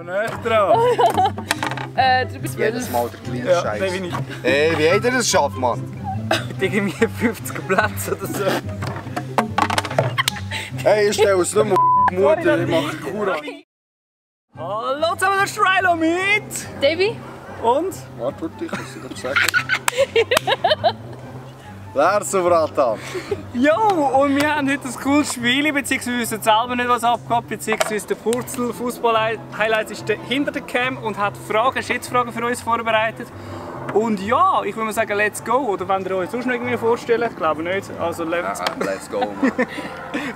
Näher dran. Du bist Jedes Mal der gleiche Ja, Scheiß. definitiv. Ey, wie hat er das geschafft, Mann? Mit irgendwie 50 Plätzen oder so. Ey, ich stelle es nicht mehr Mutter, ich mache Kura. Hallo zusammen, der Strilo mit! Davy? Und? Warte, ich muss es gerade sagen. Lär's auf Ratan. Jo, und wir haben heute ein cooles Spiel, beziehungsweise wir wissen selber nicht, was abgeht, beziehungsweise der Purzel Fußball-Highlights ist hinter der Cam und hat Schätzfragen für uns vorbereitet. Und ja, ich würde mal sagen, let's go. Oder wenn ihr euch sonst noch irgendwie vorstellen, ich glaube nicht. Also let's go. Let's go, Mann.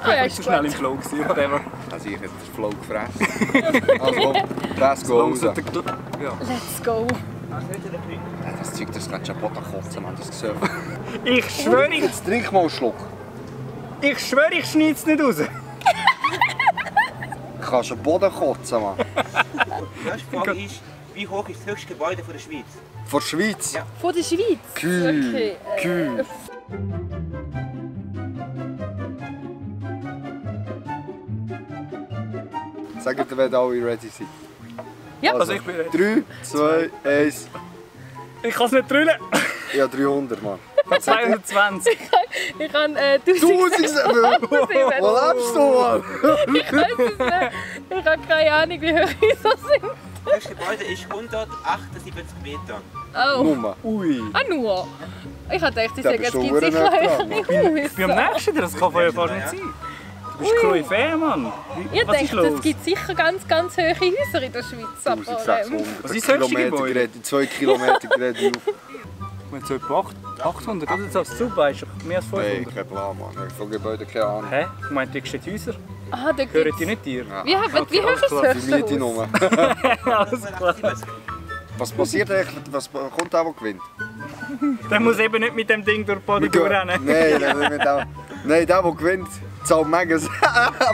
Ja, Ich war zu schnell im Flow gewesen, whatever. Also ich hätte den Flow gefressen. Also komm, let's go raus. Ja. Let's go. Das Zeug, das kannst du ja Boden kotzen, Mann, das gesehen. Ich schwöre, Jetzt trink mal einen Schluck. ich schneide es nicht raus. Du kannst den Boden kotzen, Mann. Die erste Frage ist, wie hoch ist das höchste Gebäude der Schweiz? Von der Schweiz? Ja. Von der Schweiz? Kühl. Okay. Kühl. Sagt ihr, wenn alle ready sind? Ja. Also ich bin ready. 3, 2, 1. Ich kann es nicht drüllen. Ja, 300, Mann. 220. Ich habe 1000! Wo lebst du, Mann? Ich weiß es nicht. Ich habe keine Ahnung, wie hoch Häuser sind. Das höchste Gebäude ist 178 Meter. Oh. Nummer. Ui. Ah, nur. Ich habe gedacht, ich Da sage, bist es du gibt verdammt sicher nah dran, höhere Ich bin am Häuser. nächsten, das kann vorher fast nicht sein. Du bist Koryphäe, Mann. Ich Was ist denke, los? es gibt sicher ganz hohe Häuser in der Schweiz. Aber, 1600 Was ist das höchste Kilometer Gebäude? geredet, 2 Kilometer geredet auf. Wenn so etwa 800 oder so, super, ist doch mehr als Nein, 500. kein Plan, Mann. Ich von Gebäuden keine Ahnung. Hä? Ich meinte, die steht Häuser. ah, da Hören gibt's... die nicht dir? Wie hoch ist das klar, Die Miete höchste Haus? Nummer. Alles klar. 178. Was passiert eigentlich? Was kommt der, der gewinnt? Der muss eben nicht mit dem Ding durch die Boden durchrennen. Nein, der, der gewinnt, zahlt Megas.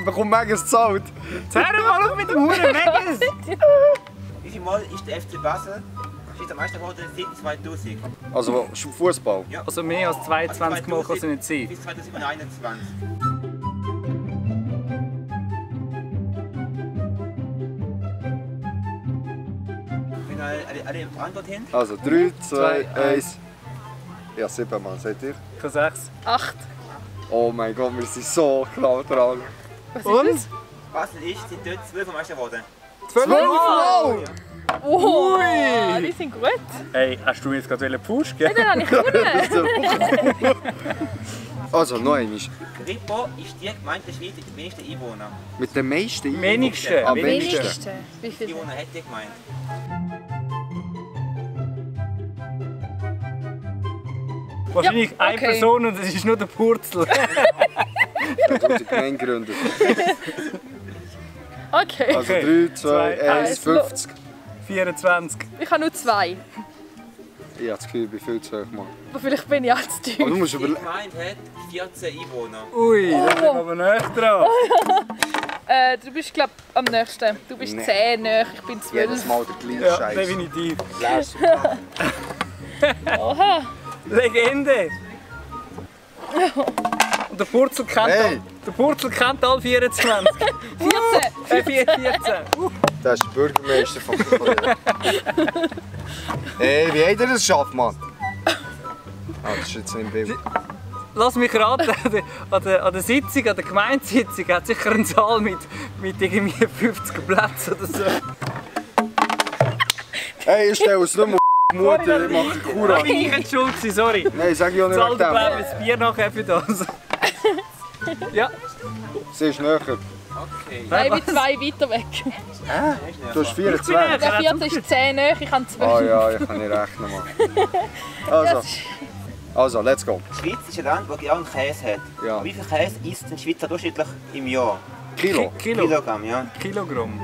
Bekommt Megas gezahlt. Zähl mal auf mit dem Huren Megas! Wie viel Mal ist der FC Basel Schweiz am meisten geworden seit 2000? Also Fußball. Also mehr als 22 Mal kann es nicht sein. Bis 2021. Wenn alle Antwort hin. Also 3, 2, 2, 1. Ja, 7 Mann, seht ihr? Ich kann 6. 8. Oh mein Gott, wir sind so klar dran. Was Und? ist Basel ist seit dort 12 am meisten geworden. 12 Wow! das? Oh, Ui. die sind gut. Hey, hast du jetzt gerade Push, Ja, gell? dann habe ich gewonnen. Also noch einmal. Kripo ist die Gemeinde der Schweiz mit den wenigsten Einwohnern. Mit den meisten Wenigsten. Am wenigsten. wenigsten. Wie viel? Einwohner hat die Gemeinde. Wahrscheinlich Ja, eine okay. Person und es ist nur der Purzel. Der hat die Gemeinde gegründet. Okay. Also Okay. 3, 2, 1, 50. 24. Ich habe nur 2. Ich habe das Gefühl, ich bin viel zu hoch, Mann. Aber vielleicht bin ich auch zu Aber du tief. musst Die überlegen. Gemeinde hat 14 Einwohner. Ui, da sind wir aber näher dran. Du bist, glaube ich, am nächsten. Du bist Nee. 10 näher, ich bin 12. Jedes Mal der gleiche Ja, Scheiß. definitiv. Lär's. Oha. Legende! Und der Purzel kennt, Hey. der Purzel kennt alle 24. 14. 14. Das ist der Bürgermeister von Korea. Ey, wie hat er das geschafft, Mann? Ah, das ist jetzt nicht im Bild. Lass mich raten, an der Sitzung, an der Gemeindesitzung hat sicher ein Saal mit irgendwie 50 Plätzen oder so. Hey, ich stelle es nicht mehr Mutter, ich mache Kura. Da bin ich jetzt schuld gewesen, sorry. Nein, sag ich auch nicht Zahl wegen der dem. Bleibe das Bier nachher für das. Ja. Sie ist näher. Okay. Nein, ich bin 2 weiter weg. Du hast Ich bin 24. näher. Der 14 ist 10 näher, ich habe 12. Ah ja, ich kann nicht rechnen, Mann. Also, let's go. Die Schweiz ist ein Land, das gerne Käse hat. Ja. Wie viel Käse isst ein Schweizer durchschnittlich im Jahr? Kilo. Kilogramm, ja. Kilogramm.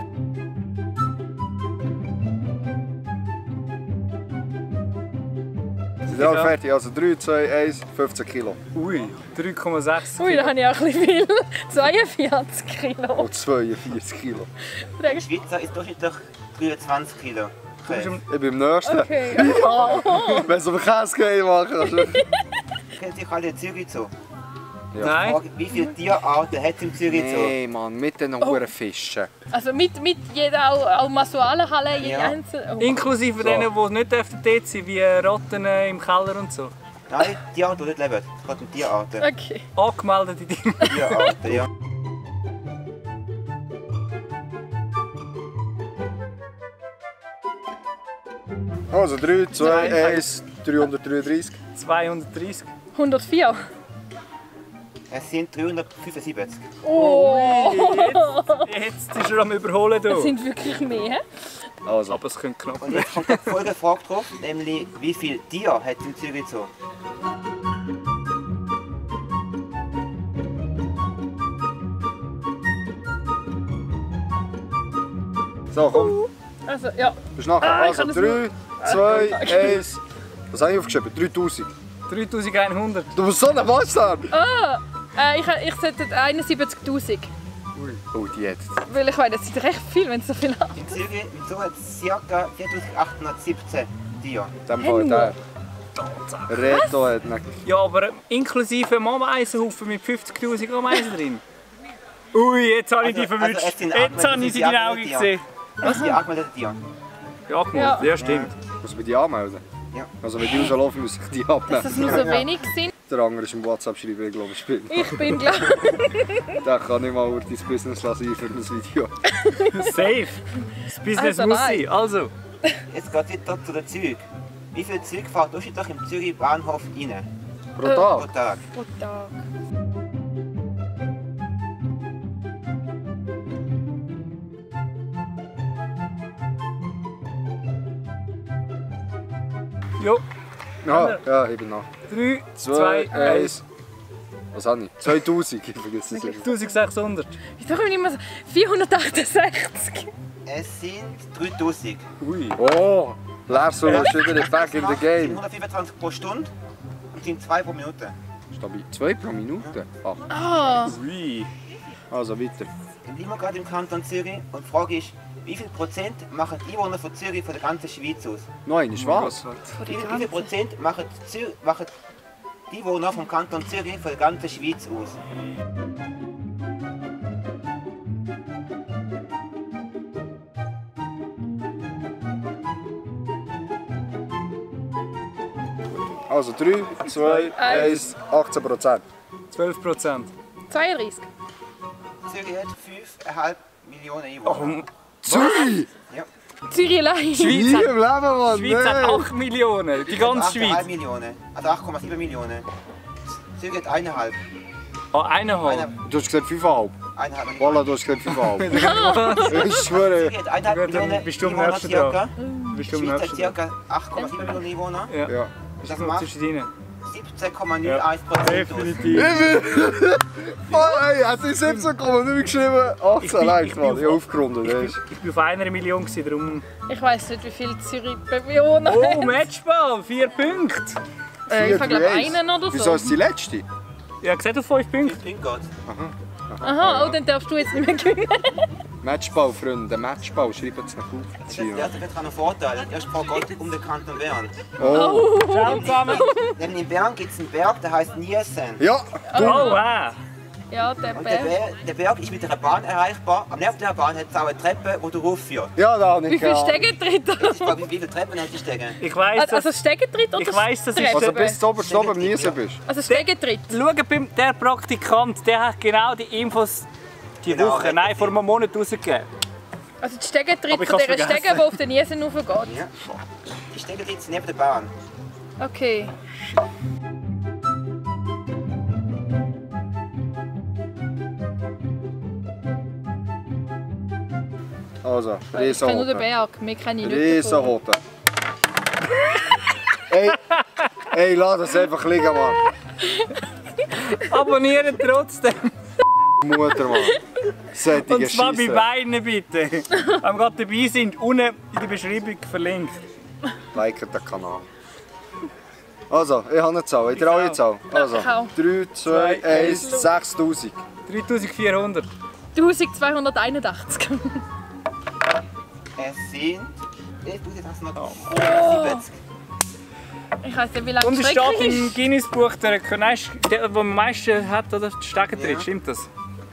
Sind wir alle fertig? Also 3, 2, 1, 15 Kilo. Ui, 3,6 Ui, da habe ich auch ein bisschen viel. 42 Kilo. Und 42 Kilo. Der Schweizer isst durchschnittlich 23 Kilo. Käse. Ich bin am nächsten. Okay. Wenn es um Käse geht, machen kannst du. Kennen sich alle Züge zu? Ja. Nein. Frage, wie viele Tierarten hat es im Zürich Zoo? Nee, Mann, mit den hohen Fischen. Also mit jeder auch Masualenhalle, jede Ja. einzelne. Oh. Inklusive So. denen, die nicht dort sind, wie Ratten im Keller und so. Nein, Tierarten, die nicht leben. Es geht um Tierarten. Okay. Angemeldete Dinge. Tierarten, ja. Also 3, 2, 1, 333. 230. 104. Es sind 375. Oh! Jetzt ist er am Überholen. Das Du. sind wirklich mehr. Also, Aber es könnte knapp Und werden. jetzt kommt die Folgefrage drauf, nämlich wie viele Tiere hat es im Zürich Zoo? so komm, Also, ja. bist du nachher. Ich Also kann es 3, 2, 1. Was habe ich aufgeschrieben? 3000. 3100. Du bist so ein Bastard! Ich sollte 71'000. Oh, die jetzt. Weil ich meine, das sind recht viel, wenn es so viel hat. Im Zürich im Zoo hat es ca. 4817 Tiere. Dem Fall der. Reto hat nicht. Ja, aber inklusive einem Ameisenhaufen mit 50'000 Ameisen drin. Ui, jetzt habe ich die verwünscht. Also es sind Jetzt habe ich sie in die Augen gesehen. Das sind die angemeldeten Tiere. Ja, gemeldet. Ja, stimmt. Muss man die anmelden? Ja. Also wenn die rauslaufen, muss ich die Dass abmelden. das nur so wenig sind. Der andere ist im WhatsApp schreiben, glaube ich, bin. Ich bin glaube Der kann nicht mal über dein Business lassen für ein Video. Safe. Das Business Also muss nein. sein. Also, Jetzt geht es weiter zu den Zügen. Wie viele Züge fährt durchschnittlich im Zürich Bahnhof rein? Pro Pro Tag? Tag. pro Tag. jo. Ja, ich bin nach. 3, 2, 2, 1. 1. Was habe ich? 2000, ich vergesse es nicht. 1600. Wieso kommen immer so 468? Es sind 3000. Ui. Oh, Lars ist wieder back in the sind game. 125 pro Stunde und sind 2 pro Minute. Stabil. 2 pro Minute? Ach, Ah, Ui. also weiter. Wir sind gerade im Kanton Zürich und die Frage ist, wie viel Prozent machen die Einwohner von Zürich von der ganzen Schweiz aus? Noch einmal, was? Wie viel Prozent machen die Einwohner vom Kanton Zürich von der ganzen Schweiz aus? Also 3, 2, 1, 18%. 12%. 32. Zürich hat 5,5 Millionen Einwohner. Zürich! Ja. Zürich allein. Schweiz Nie hat, im Leben, Mann! Schweiz hat nee. 8 Millionen. Die ganze 8,5 Schweiz. Millionen. Also 8,7 Millionen. Zürich hat 1,5. Ah, 1,5. Du hast gesagt 5,5. 1,5 Voilà, du hast gesagt 5,5. Ich schwöre. Zürich hat 1,5 Gut, dann Millionen bist du am Einwohner nächsten circa. Du bist Die am Schweiz hat nächsten. circa 8,7 Millionen Einwohner. Ja. Ja. Das Nur macht zwischen ihnen. 17,91% aus. Definitiv. Oh, ey, hat sie 17,9 geschrieben? 18 leicht, Mann. Ich habe aufgerundet. weisst du. Ich war auf 1 Million, darum... Ich weiss nicht, wie viel Zürich Bewohner Oh, hat. Matchball, 4 Punkte. Ich habe glaube 4-3-1. einen oder Wieso so. ist die letzte? Ja, gesagt auf 5 Punkte. Pink geht. Aha, oh, dann darfst du jetzt nicht mehr gewinnen. Matchball, Freunde, Matchball. Schreibt es noch auf. Das erste wird einen Vorteil. Die erste Frage geht um den Kanton Bern. Oh. Ciao zusammen. Denn in Bern gibt es einen Berg, der heißt Niesen. Ja, Oh, wow. Ja, der Und Berg. der Berg ist mit einer Bahn erreichbar. Am neben der Bahn hat es auch eine Treppe, die du raufführst. ja, da habe ich Wie viel keine Ahnung. Stegen tritt Jetzt ist die Frage, wie viele Treppen hat die Stegen? Ich weiss, Also dass... Stegentritt oder Ich weiss, das ist- Treppe? Also bis du oben Niesen bist. Also Stegentritt. Schau, der Praktikant, der hat genau die Infos die Genau, Woche, hat nein, er vor einem Monat rausgegeben. Also die Stegentritt Aber ich von hab's dieser vergessen. Stege, die auf den Niesen raufgeht. Ja. Die Stegen jetzt neben der Bahn. Okay. Also, Ich kenne nur den Riesenhoten. Berg, mehr kenne ich nicht. Riesenhoten. Ey, lass das einfach liegen, Mann. Abonnieren trotzdem. Mutter, Mann. Sättige Und zwar bei Scheisse. beiden bitte. Wenn wir gerade dabei sind, unten in der Beschreibung verlinkt. Liket den Kanal. Also, ich habe eine Zahl. Ich traue jetzt auch. Also, Ich auch. 3, 2, 1, 6000. 3400. 1281. Es sind 11.670. Ich weiss nicht, wie lange Und die es steht Strecke im ist. Guinness-Buch, der am meisten hat, oder? Die Stegentritt, Ja. stimmt das?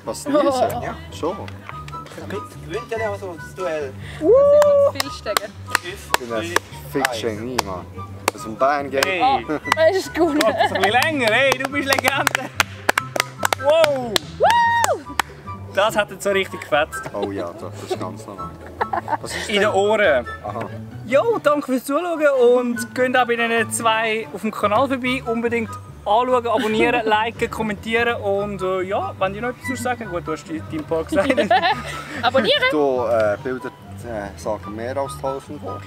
Was Riesen? Ja. Schon. Gewinnt ja auch so das Duell. Viel stecken. Ich bin ein Fix-Genie, Mann. Aus dem Bein geht. Hey, Das ist gut. geht das ein bisschen länger? Hey, du bist Legende! Wow! Das hat jetzt so richtig gefetzt. Oh ja, das ist ganz normal. Was ist In den Ohren. Aha. Jo, danke fürs Zuschauen und geht auch bei diesen zwei auf dem Kanal vorbei. Unbedingt anschauen, abonnieren, liken, kommentieren und ja, wenn ihr noch etwas sagen, gut, du hast deinen Part gesagt. Abonnieren! Du bildet sagen mehr als 1000 Worte.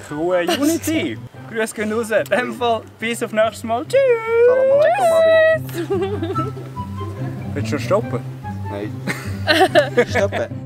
Cool, Unity! Grüße gehen raus. In dem Fall, bis auf nächstes Mal. Tschüss! Salam alaikum, Abi. Willst du schon stoppen? Nein. Stoppen.